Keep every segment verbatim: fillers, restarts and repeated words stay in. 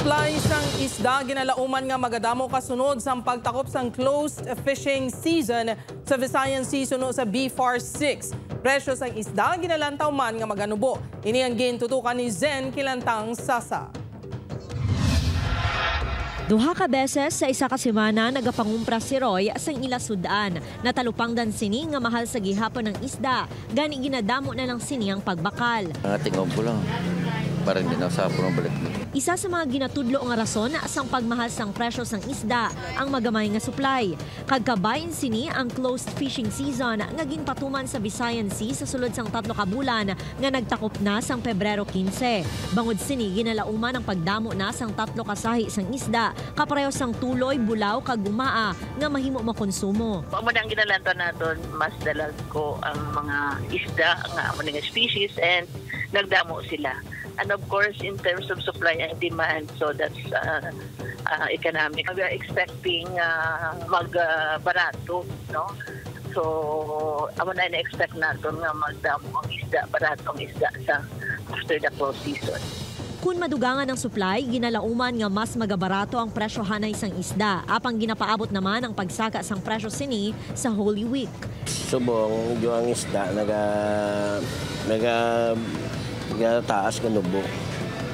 Supply sang isda ginalauman nga magadamo kasunod sang pagtakop sang closed fishing season sa Visayan Sea suno sa B far six. Presyo sang isda ginalantaw man nga maganubo. Ini ang gintutukan ni Zen Kilantang Sasa. Duha ka beses sa isa ka semana nagapangumpra si Roy sang ila sud-an. Natalupangdan sini nga mahal sa gihapon ang isda, gani ginadamo na lang sini ang pagbakal. Mga tingog ko lang, para hindi na sa puno balik. Isa sa mga ginatudlo nga rason sang pagmahal sang presyo sang isda ang magamay nga supply. Kag kabahin sini ang closed fishing season nga ginpatuman sa Visayan Sea sa sulod sang tatlo ka bulan nga nagtakop na sang Pebrero quince. Bangod sini, ginalauman ang pagdamo na sang tatlo ka sahi sang isda, kapareho sang tuloy, bulaw, kag gumaa nga mahimo makonsumo. Amo na ang ginalantaw naton, mas dalag ko ang mga isda nga amo nga species and nagdamo sila. And of course, in terms of supply and demand, so that's uh, uh, economic. We are expecting uh, mag uh, barato, no? So, amo na na-expect naton nga magdamo ang isda, barato ang isda sa after the fall season. Kun madugangan ang supply, ginalauman nga mas magabarato ang presyo hanay sang isda, apang ginapaabot naman ang pagsaka sang presyo sini sa Holy Week. Subong, medyo ang isda naga naga nagataas nga nubo.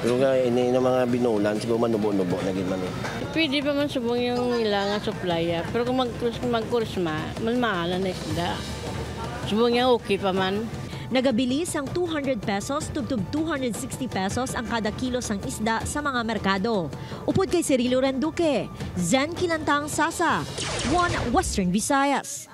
Pero nga ini nga mga binulan, siguro manubo-nubo na gid man eh. Pwede pa man subong yung ila nga supply, ah. Pero kung mag-, mag-kurisma, mas mahal na isda. Subong niya okay pa man. Nagabili sang two hundred pesos tubtob two hundred sixty pesos ang kada kilo sang isda sa mga merkado. Upod kay Cirilo Randuque, Zen Kilantang Sasa, One Western Visayas.